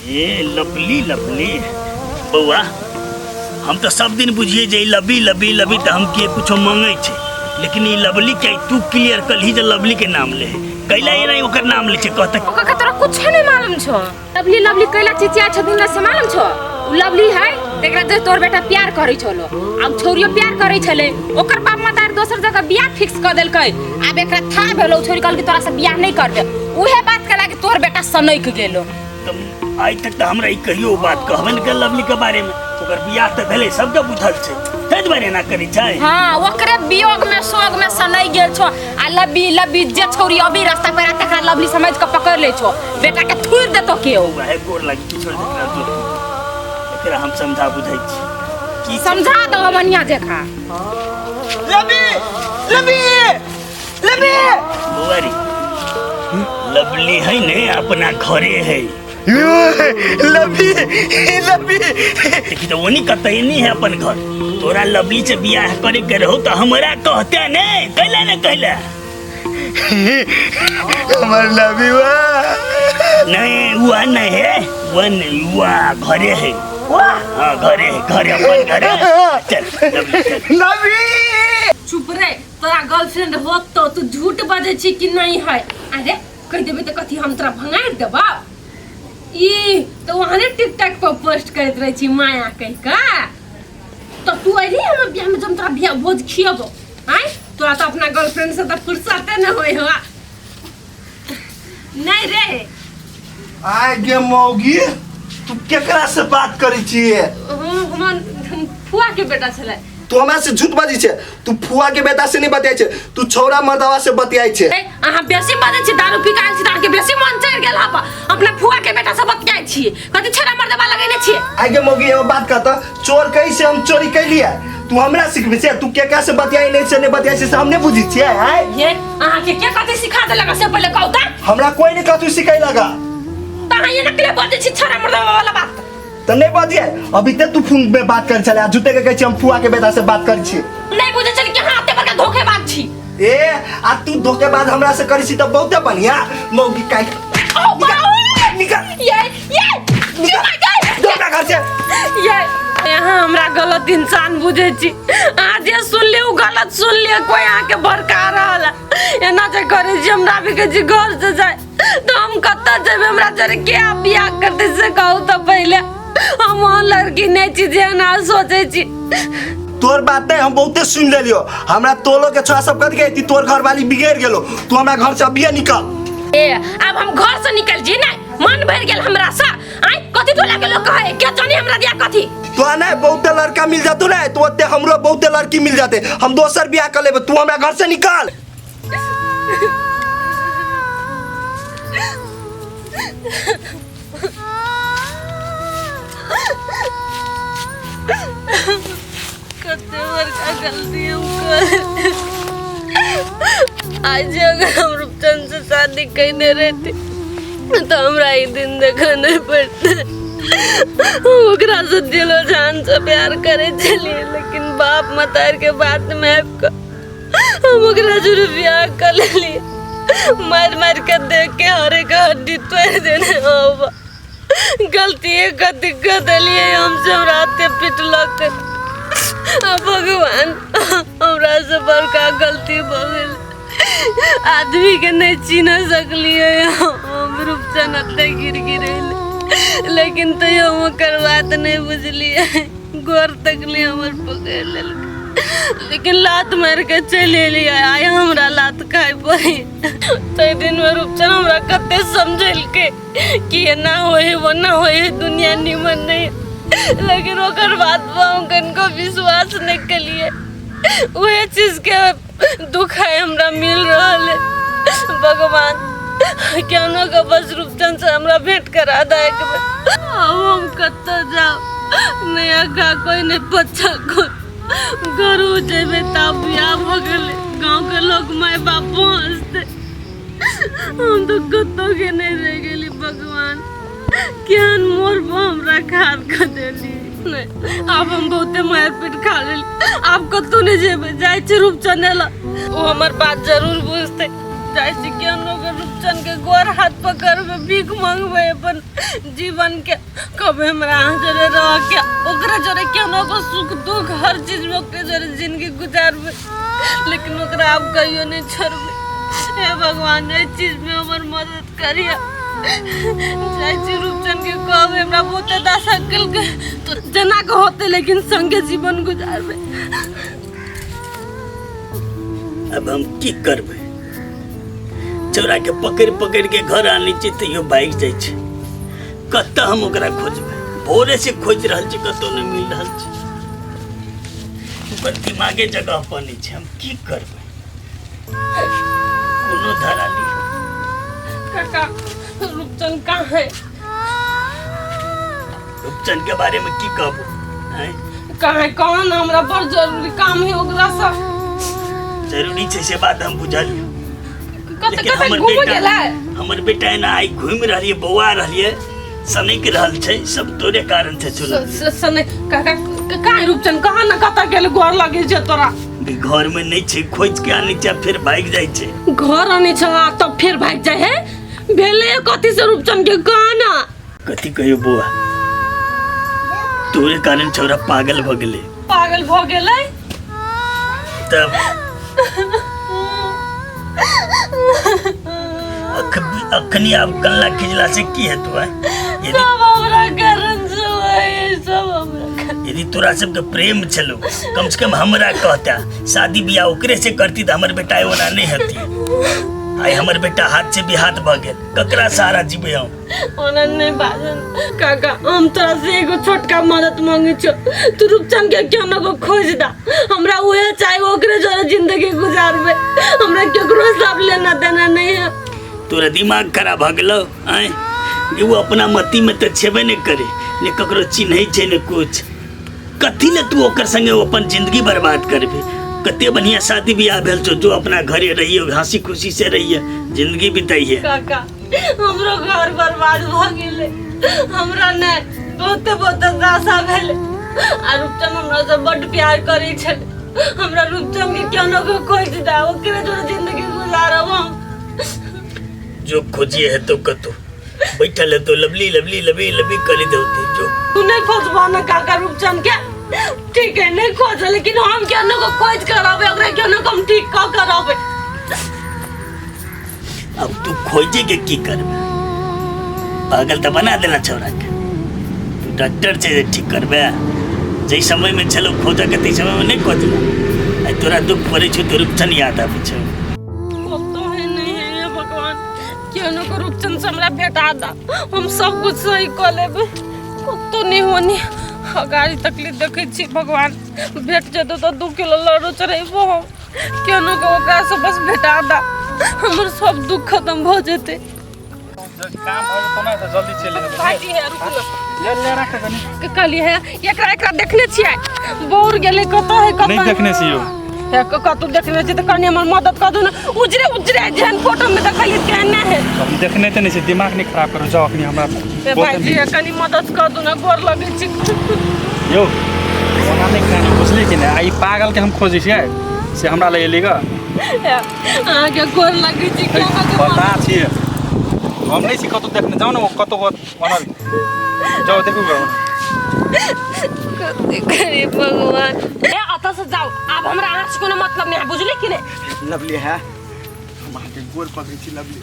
ए lovely lovely बौआ, हम तऽ सब दिन बुझिए जे ई लबी लबी लबी तऽ हम के कुछो मांगै छै, लेकिन ई लवली के तू क्लियर कलही जे लवली के नाम ले कैला ये नहीं ओकर नाम ले छै कहते। ओकर के तोरा कुछ नहीं मालूम छो। लवली लवली कैला चिचिया छो दिन से मालूम छो? उ लवली है तेकरा जे तोर बेटा प्यार करै छलो, आब छौरियो प्यार करै छले, ओकर बाप मतार दोसर जगह बियाह फिक्स क देलकै। आब एकरा था भेलो, छौरी कहल कि तोरा से बियाह नहीं करबे, उहे बात के लागी तोर बेटा सनक गेलो। तऽ आइ तक तऽ हमरा ई कहियो बात कहबे नहि केलक लवली के बारे में। ओकर बियाह तऽ भेलै, सबके बुझल छै, ताहि दुआरे एना करै छै। हाँ, ओकरे वियोग में शोक में सनक गेल छो। आ लबी लबी जे छौरी अभी रास्ता पर आ तकरा लवली समझ के पकड़ ले छो, बेटा के थूर देतो केओ। वएह गोर लागी किछो एकरा जो एकरा हम समझा बुझै छी की छै? समझा दो बढ़िया जेका। लबी लबी लबी बौआ रे, लवली है ने अपना घरे है। लबी लबी देखी तो ओनी कतई नहीं है अपन घर। तोरा लवली से बियाह करे के रहो तो हमरा कहते ने, कैला ने कैला हमर लबी हुआ नहीं, हुआ नहीं है, वह नहीं हुआ, घरे है। वाह। हाँ घरे है, घरे अपन घरे। चल लवली चल। लबी चुप रे, तोरा गर्लफ्रेंड होत तो तू झूठ बजै छी कि नहीं है? अरे कहि देबै तऽ कथी हम तोरा भंगारि देबौ? ई तऽ वहाँ टिकटॉक पर पोस्ट करैत रहै छी माया कहि कऽ। तऽ तू अयली हमर बियाह में, जब तोरा बियाह भोज खियबौ। आँय तोरा तऽ अपना गर्लफ्रेंड से तऽ फुर्सते न होय हो। नहीं रे आय गे मौगी, तू केकरा से बात करै छियै? हम हमर फुआ के बेटा छलै। तू हमरा से झूठ बाजै छै? तू फुआ के बेटा से नहीं बतियाइ छै, तू छौड़ा मर्दवा से बतियाइ छै। ए, अहाँ बेसी बाजै छी, दारू पी के आयल छी तऽ अहाँके बेसी मन चढ़ि गेल हप। अपना फुआ के बेटा से बतियाइ छी, कथी छेड़ा मर्दवा लगेने छियै? आय गे मौगी, एगो बात कहता, चोर कैसे हम चोरी कैलियै तू हमरा सिखबै छै? तू केकरा से बतियाइ नहीं से नहीं बतियाइ छै से हम नहीं बुझै छियै। आय ये अहाँके के कथी सिखा देलक से पहिले कहू तऽ। हमरा कोई नहीं कथू सिखैलक। तऽ अहाँ एना केले बजै छी छेड़ा मर्दवा वाला बात? तऽ नहीं बजिए, अभी ते तू फोन में बात कर छले आ झूठे के कहै छी हम फुआ के बेटा से बात करै छी। नहीं बुझै छली कि अहाँ एते बड़का धोखेबाज छी। ए आ तू धोखेबाज हमरा से करै छी तऽ बहुते बढ़िया मौगी काहे ओ बाबू निकल ये ये निकल दो घर से। ये यहाँ हमरा गलत इंसान बुझै छी। अहाँ जे सुनली उ गलत सुनलियै, कोई अहाँके भड़का रहल है। एना जे करै छी हमरा भी कहै छी घर से जाय, तऽ हम कतऽ जेबै? हमरा जरे के बियाह करतै से कहू तऽ पहिले। हम ओहन लड़की नहि छी जे एना सोचै छी। तोर बात नहीं हम बहुते सुन लेलियो। हमरा तोलो के छोरा सब कथी कहती, तोर घर वाली बिगड़ गेलो, तू हमरा घर से अभिये निकल। ए अब हम घर से निकल जी नहीं, मन भर गेल हमरा से। आय कथी टोला के लोग कहे के जानी हमरा दिया कथी। तो नहीं बहुते लड़का मिल जातो ना, तो ओते हमरो बहुते लड़की मिल जाते, हम दोसर बियाह कर लेबे, तू हमरा घर से निकल। कते बड़का गलती हम कर आज। अगर हम रूपचंद से शादी कैने रहती तो हमरा ई दिन देखऽ नहीं पड़ते। हम ओकरा से दिलो जान से प्यार करे छलियै, लेकिन बाप मतार के बात में आबि कऽ हम ओकरा जरूर बियाह कर लेलियै। मारि मारि के देख के हरेक हड्डी तोड़ि देने हो। गलती कथी कर देलियै हमसे, हमरा एते पिटलक। आ भगवान, हमरा से बड़का गलती भऽ गेल, आदमी के नहीं चिन्ह सकलियै हम। रूपचन एते गिर गिरेलै, लेकिन तैयो हम ओकर बात नहीं बुझलियै। गोर तकली हमर पकड़ि लेलकै, लेकिन लात मारि के चलि एलियै। आइ हमरा लात खाय पड़ी। ताहि दिनमे रूपचन हमरा कते समझेलकै कि एना होइ है ओना होइ है, दुनिया निमन नहीं, लेकिन ओकर बात पर हम कनिको विश्वास नहीं केलियै। उहे चीज के दुख है हमरा मिल रहल है। भगवान केहनो के बस रूपचन से हमरा भेंट करा दे एक बेर। आब हम कतऽ जाउ? नहि आगा कोई नहि पछा कोई। घरो जेबै तऽ बियाह भऽ गेलै, गाँवके लोक माय बापो हँसतै। हम तऽ कतौ के नहि रहि गेली। भगवान, केहन मोर पर हमरा खाद कऽ देली। नहि, आब हम बहुते मारि पीट खा लेली, आब कतौ नहि जेबै। जाइ छी रूपचंद लग, ओ हमर बात जरूर बुझतै। जाइ छी केहनो के रूपचन के गोर हाथ पकड़बै, भीख मंगबै अपन जीवन के। कहबै हमरा अहाँ जरे रह के, ओकरा जरे केहनो के सुख दुख हर चीज में ओकरे जरे जिंदगी गुजारबै, लेकिन ओकरा आब कहियो नहीं छोड़बै। हे भगवान, एहि चीज में हमर मदद करिए। जाइ छी रूपचन के कहबै हमरा बहुते दशा केलकै, तो जेना के होतै लेकिन संगे जीवन गुजारबै। अब हम की करबै? चोरा के पकड़ि पकड़ि के घर आनै छी तैयो भागि जाइ छै। कतऽ हम ओकरा खोजबै? भोरे से खोजि रहल छी, कतौ नहि मिल रहल छै। ओकर दिमागे जगह पर नहि छै। हम की करबै? कोनो धरा ली। काका, रूपचंद कहाँ है? रूपचंद के बारे में की कहबो? आँय? कहाँ है? कहाँ ना, हमरा बड़ जरूरी काम है ओकरा से। जरूरी छै से बात हम बुझलियो। कतऽ लेकिन कतऽ हमर घूम बेटा गेलै? हमर बेटा एना आइ घूमि रहलियै, बौआ रहलियै, सनकि रहल छै, सब तोरे कारण छै। सुन सने काका, कहाँ है रूपचंद? कहाँ ना, कतऽ गेल? गोर लगे छै तोरा। घर में नहीं छै, खोज के आनै छै, फिर भागि जाइ छै। घर आनै छै आ तब फेर भागि जाइ है? भेलै कथी से रूपचंद के? कहाँ ना। कथी कहियो बौआ, तोरे कारण छौड़ा पागल भऽ गेलै। पागल भऽ गेलै? तब अखनी आब कल्ला खिजला से की हेतौ? आय यदि सब हमरा कारण से होय, सब हमरा कारण। यदि तोरा सबके प्रेम छलो, कम से कम हमरा कहता, शादी बियाह ओकरे से करती तऽ हमर बेटा ओना नहीं हेती। आइ हमर बेटा हाथ से भी हाथ भऽ गेल, ककरा सहारा जीबै हम? ओना नहीं बाजन काका, हम तोरा से एगो छोटका मदद मांगे छो। तू रूपचंद के क्यों ना को खोज दा, हमरा उहे चाहे, ओकरे जोरे जिंदगी गुजारबे, हमरा केकरो सब लेना देना नहीं है। तोरा दिमाग खराब भऽ गेलौ? आँय, जे ओ अपना मती में तऽ छेबे नहि करे, ने ककरो चिन्है छै ने कुछ। कथी ले तू ओकर संगे ओ अपन जिंदगी बर्बाद करबे? कते बढ़िया शादी बियाह भेल छौ, जो अपना घरे रहियो, हंसी खुशी से रहिए, जिंदगी बिताइए। काका, हमरो घर बर्बाद भऽ गेलै, हमरा नहि बहुते बहुते आशा भेलै आ रूपचंद हमरा से बड्ड प्यार करै छलै। हमरा रूपचंद के केना को खोज दा, ओकरे जोरे जिंदगी गुजारब हम। जो खोजिए है तो कतो बैठल है तो लवली लवली लवली लवली करी देते जो। तू नहीं खोजबा ना काका रूपचंद के? ठीक है, नहीं खोज, लेकिन हम केना को खोज कर रहबे, ओकरा केना को हम ठीक कऽ के रहबे। अब तू खोजे के की करबे? पागल तऽ बना देला छौड़ा के। तू डॉक्टर छै जे ठीक करबे? जै समय में छलो खोजऽ के, तै समय में नहीं खोजला। आइ तोरा दुख पड़ै छौ तऽ रूपचंद याद आबै छौ। तो है नहीं है, हे भगवान, केहनो को रूपचंद से हमरा भेटा दा, हम सब कुछ सही कऽ लेबै। कतौ नहीं होनी अगाड़ी तकलीफ देखै छी। भगवान, भेट जेतौ तऽ 2 किलो लड्डू चढ़ेबो हम। केहनो के ओकरा से बस भेटा दा, हमर सब दुख खत्म भऽ जेतै। काम भऽ जेतौ ने तऽ जल्दी चलि एबै। भाईजी है, रुकू ना। ले ले, राख कनी। के कहली है, एकरा एकरा देखने छियै? बौर गेलै, कतऽ है, कतऽ? नहि देखने छियौ। हे, कतौ देखने छी तऽ कनी हमर मदद कऽ दू ने। उजरे उजरे जेहन फोटो में देखलियै तेहने है। हम देखने तऽ नहि छी, दिमाग नहि खराब करू, जाउ अखनी हमरा। ए भाईजी, हे, कनी मदद कऽ दू ने, गोर लगै छी। यौ, ओना नहि खाना, बुझलियै कि नहि? आ ई पागलके हम खोजै छियै से हमरा लग एली गऽ। हे, अहाँके गोर लगै छी, केना के पता छियै, हम नहि छी कतौ देखने। जाउ ने, ओ कतौ होत बनल, जाउ देखू गऽ। कथी करी भगवान? ए, अतऽ से जाउ आब, हमरा अहाँ से कोनो मतलब नहीं है, बुझली कि नहीं? लवली है, हम अहाँके गोर पकड़ै छी लवली,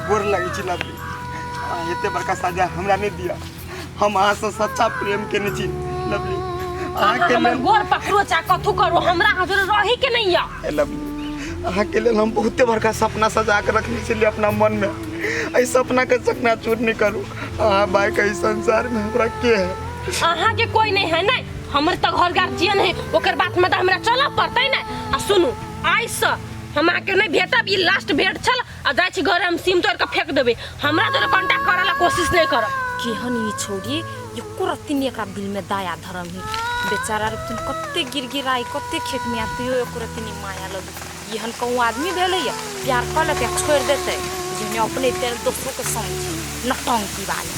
गोर लगै छी लवली। अहाँ एते बड़का सजा हमरा नहि दिअ। हम अहाँसँ सच्चा प्रेम केने छी लवली, अहाँके हमर लेल। गोर पकड़ो चाहे कथू करो, हमरा अहाँ जोरे रही के नहीं या। ए लवली, अहाँके लेल हम बहुते बड़का सपना सजा के रखने छलियै अपना मनमे। एहि सपनाके चकनाचूर नहि करू अहाँ। बाइक एहि संसारमे हमरा के है? अहाँ के कोई नहीं है नहीं, हमर तऽ घर गार्जियन है, ओकर बात में तऽ हमरा चलऽ पड़तै ने। आ सुनू, आइ से हम अहाँके नहीं भेटब, ई लास्ट भेंट छल। आ जाइ छी घर, हम सिम तोड़ के फेंक देबै। हमरा जोरे कांटेक्ट करे ला कोशिश नहीं करब। केहन ई छौड़ी, एको रत्ती नहीं एकरा दिल में दया धर्म है। बेचारा रुपचन कते गिड़गिड़ाई, कते खेत में, तैयो एको रत्ती नहीं माया लगे। एहन कहूँ आदमी भेलै या प्यार कऽ लेतै आ छोड़ि देतै, जेहने अपने तेहने दोसरोके समझी नौटंकी वाली।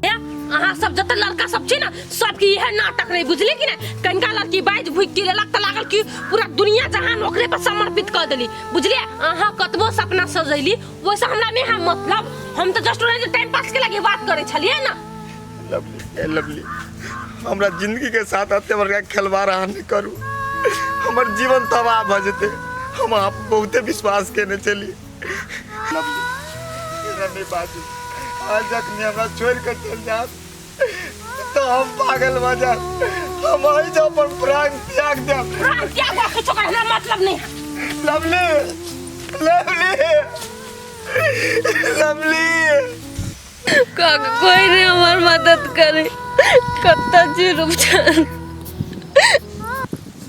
ए, अहाँ सब जते लड़का सब छी ना सबके इहे नाटक रहे बुझली कि ना कनिका लड़की बाजि भुकि के लेलक तऽ लागल कि पूरा दुनिया जहान ओकरे पर समर्पित कऽ देली बुझलियै अहाँ कतबो सपना सजैली ओहिसँ हमरा नहि है मतलब हम तऽ जस्ट ओनाहिते टाइम पास के लागी बात करै छलियै ना लवली ए लवली हमरा जिंदगी के साथ एते बड़का खिलवाड़ अहाँ नहि करू हमर जीवन तबाह भऽ जेतै हम अहाँ पर बहुते विश्वास केने छली लवली एना नहि बाजू अहाँ जखनी हमरा छोड़ि कऽ चलि जायब तऽ हम पागल भऽ जायब हम एहि जगह पर प्राण त्याग देब प्राण त्याग वा कुछो कर हमरा मतलब नहीं है लवली लवली लवली काका कोई नहीं हमार मदद करे कत्ता जी रूपचंद।